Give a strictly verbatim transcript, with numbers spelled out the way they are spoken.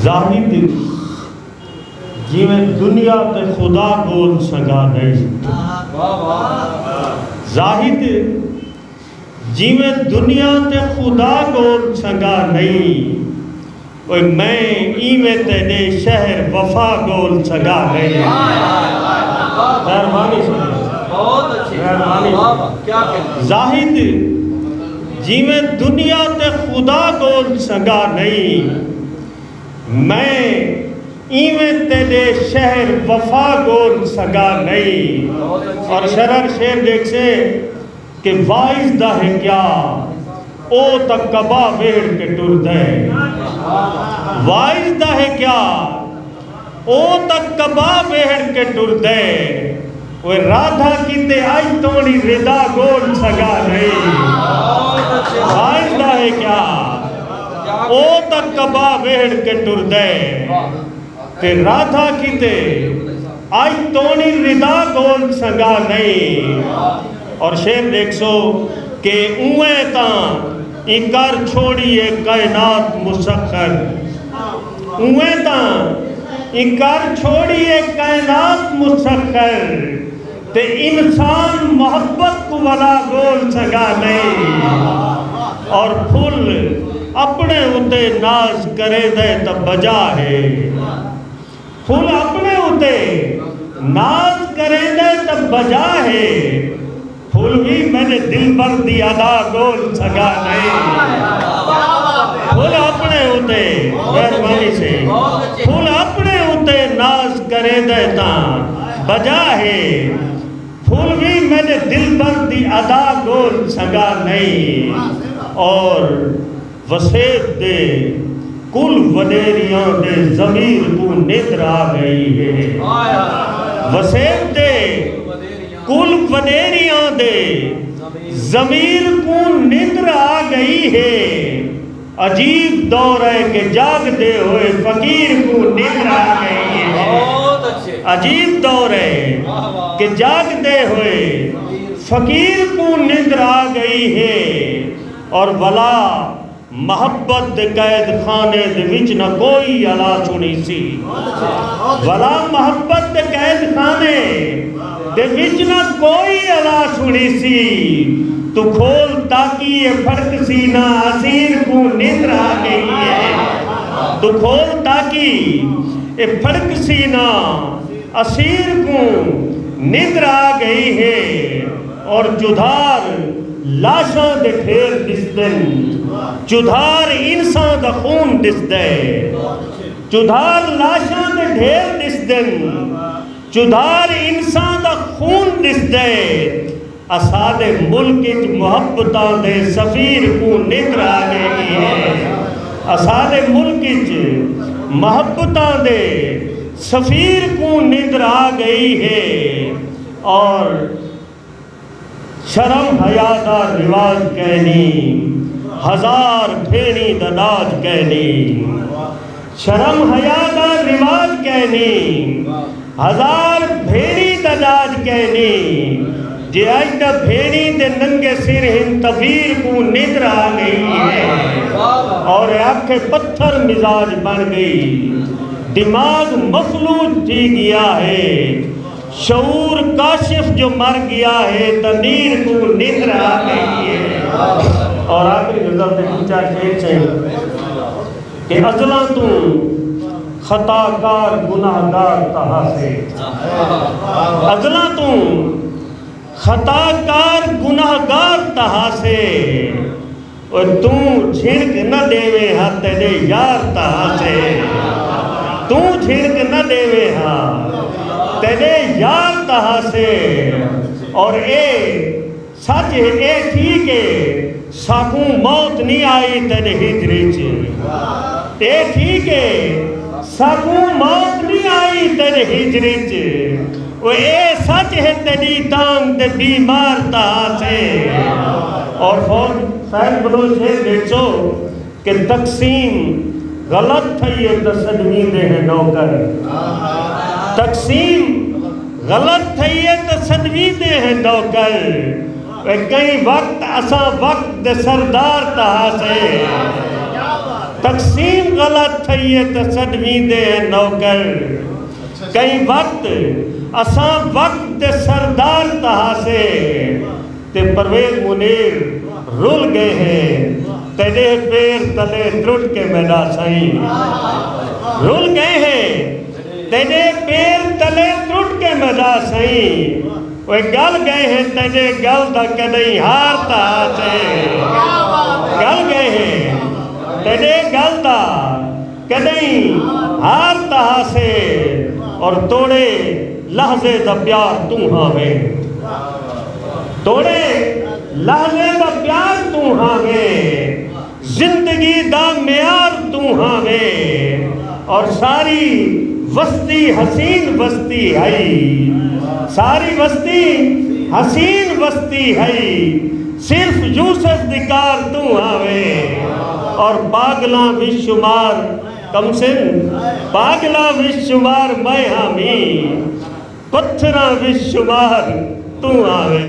زاہد جیویں دنیا تے خدا ڳول سنگا نئیں۔ زاہد جیویں دنیا تے خدا ڳول سنگا نئیں، اوئے میں ایویں تیݙے شہر وفا ڳول سنگا نئیں۔ مہربانی سائیں۔ مہربانی۔ زاہد جیویں دنیا تے خدا ڳول سنگا نئیں، میں ایویں تیݙے شہر وفا ڳول سنگا نئیں۔ اور شرر شعر ݙیکھسے کہ واعظ دا ہے کیا، او تاں قبا ویڑھ کے ٹردے۔ واعظ دا ہے کیا، او تاں قبا ویڑھ کے ٹردے۔ اوئے رادھا کیتے اڄ توݨی ردا ڳول سنگا نئیں۔ واعظ دا ہے کیا، او تاں قبا ویڑھ کے ٹردے۔ تے رادھا کیتے اڄ توݨی ردا ڳول سنگا نئیں۔ اور شعر ݙیکھسو کہ اونویں تاں ایں کر چھوڑی اے کائنات مسخر، اونویں تاں ایں کر چھوڑی اے کائنات مسخر، تے انسان محبت کوں ولا ڳول سنگا نئیں۔ اور پھل اپݨے اتے ناز کریندے تاں بجا ہے، پھل اپݨے اتے ناز کریندے تاں بجا ہے، پھل وی میݙے دلبر دی ادا ڳول سنگا نئیں۔ پھل اپݨے اتے، مہربانی سے، پھل اپݨے اتے ناز کریندے تاں بجا ہے، پھل وی میݙے دلبر دی ادا ڳول سنگا نئیں۔ اور وسیب دے کل وݙیریاں دے ضمیر کوں نندر آ ڳئی ہے۔ وسیب دے کل وݙیریاں دے ضمیر کوں نندر آ ڳئی ہے۔ عجیب دور ہے کہ جاڳدے ہوئے فقیر کوں نندر آ ڳئی ہے۔ عجیب دور ہے کہ جاڳدے ہوئے فقیر کوں نندر آ ڳئی ہے۔ اور ولا محبت دے قید خانے دے وچ نہ کوئی الا سݨیسی۔ ولا محبت دے قید خانے دے وچ نہ کوئی الا سݨیسی۔ توں کھول تاکی اے پھڑکسی نہ اسیر کوں نندر آ ڳئی ہے۔ توں کھول تاکی اے پھڑکسی نہ اسیر کوں نندر آ ڳئی ہے۔ اور چودھار لاشاں دے ڈھیر ݙسدن، چودھار انساں دا خون ݙسدے، چودھار لاشاں دے ڈھیر ݙسدن، چودھار انساں دا خون ݙسدے۔ اساݙے ملک اچ محبتاں دے سفیر کوں نندر آ ڳئی ہے۔ اساݙے ملک اچ محبتاں دے سفیر کوں نندر آ ڳئی ہے۔ اور شرم حیا دا رواج کینی، ہزار بھیݨی دا ݙاج کینی۔ شرم حیا دا رواج کینی، ہزار بھیݨی دا ݙاج کینی۔ جے اڄ دا بھیݨی دے ننگے سر ہن تفیر کوں نندر آ ڳئی ہے۔ اور اکھ پتھر مزاج بݨ ڳئی، دماغ مفلوج تھی ڳیا ہے۔ شعور کاشف جو مر ڳیا ہے، تاں نیر کوں نندر آ ڳئی ہے۔ اور آخری غزل دے ݙو چار شعر چئے کہ ازلاں توں خطا کار گناہ گار تاں ہاسے، ازلاں توں خطا کار گناہ گار تاں ہاسے۔ او توں جھنک نہ ݙیویں ہا، تیݙے یار تاں ہاسے۔ توں جھنک نہ ݙیویں ہا، تیݙے یار تاں ہاسے۔ اور اے سچ ہے، اے ٹھیک ہے، ساکوں موت نہیں آئی تیݙے ہجر اچ۔ اے ٹھیک ہے، ساکوں موت نہیں آئی تیݙے ہجر اچ۔ او اے سچ ہے، تیݙی تانگھ تے بیمار تاں ہاسے۔ اور فوج فیض بلوچ ہے، ݙیکھسو کہ تقسیم غلط تھئی ہے تاں سݙویندے ہیں نوکر۔ تقسیم غلط تھئی ہے تاں سݙویندے ہیں نوکر۔ اے کئی وقت اساں وقت دے سردار تاں ہاسے۔ تقسیم غلط تھئی ہے تے سݙ ویندے ہیں نوکر۔ کہیں وقت اساں وقت دے سردار تہاسے، تے پرویز منیر رل ڳئے ہیں تیݙے پیر تلے ترٹ کے میݙا سئیں۔ رل ڳئے ہیں تیݙے پیر تلے ترٹ کے میݙا سئیں۔ اوئے ڳل ڳئے ہیں تیݙے ڳل دا کݙہیں ہار تہاسے۔ ڳل ڳئے ہیں تیݙے ڳل دا کݙہیں ہار تہاسے۔ اور توڑے لحظے دا پیار توں ہاویں۔ توڑے لحظے دا پیار توں ہاویں۔ زندگی دا معیار توں ہاویں۔ اور ساری وستی حسین وستی ہئی۔ ساری وستی حسین وستی ہئی۔ صرف یوسف دی کار توں ہاویں۔ اور پاگلاں وچ شمار، کم سن، پاگلاں وچ شمار میں ہامی، پتھراں وچ شمار توں ہاویں۔